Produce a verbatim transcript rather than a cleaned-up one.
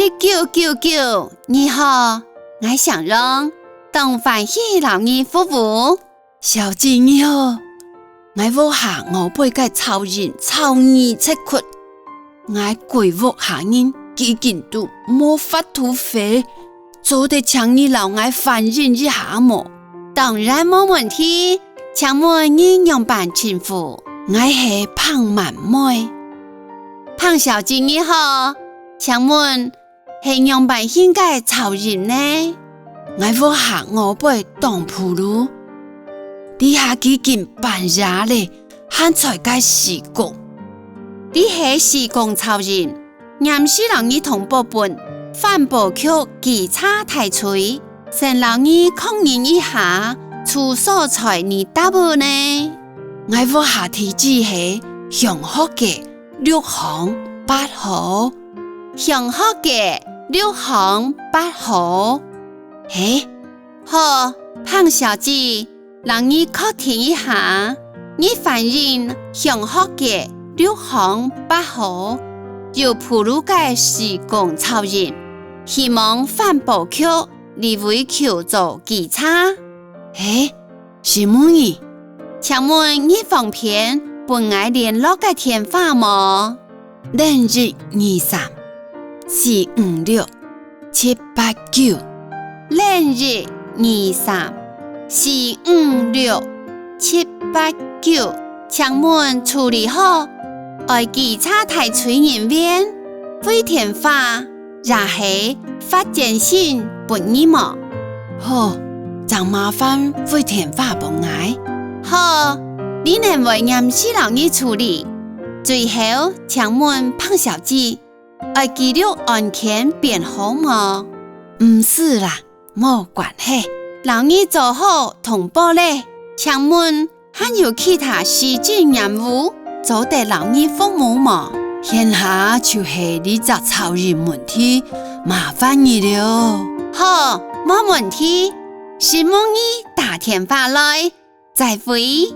一九九九，你好，𠊎姓楊，當歡喜摎你服務。小姐你好，𠊎屋下外背个噪音吵耳直窟，𠊎歸屋下人幾經都無法度睡，做得請你摎𠊎反映一下無？當然無問題，請問你仰般稱呼？𠊎係彭滿妹。彭小姐你好，請問 係仰般形个噪音呢？𠊎屋下外背當鋪路，這下幾經半夜咧，還在該施工。這係施工噪音，黏時摎你通報分環保局稽查大隊，先摎你確認一下，處所在哪搭仔呢？𠊎屋下地址係向學街 六巷八號。向學街六巷八號。係，好，彭小姐，摎你確定一下，你反映向學街六巷八號有鋪路个施工噪音，希望環保局這位去做稽查。係，承蒙你。請問你方便分𠊎聯絡个電話無？ 零一二三四五六七八九。零一二三四五六七八九。請問處理好，愛稽查大隊人員回電話，也係發簡訊分你無？好，正麻煩回電話分𠊎。好，這等會黏時摎你處理。最後，請問彭小姐， 愛記錄案件編號無？毋使啦，無關係。摎你做好通報咧，請問還有其他市政業務做得摎你服務無？現下就係這隻噪音問題，麻煩你了。好，無問題，承蒙你打電話來，再會。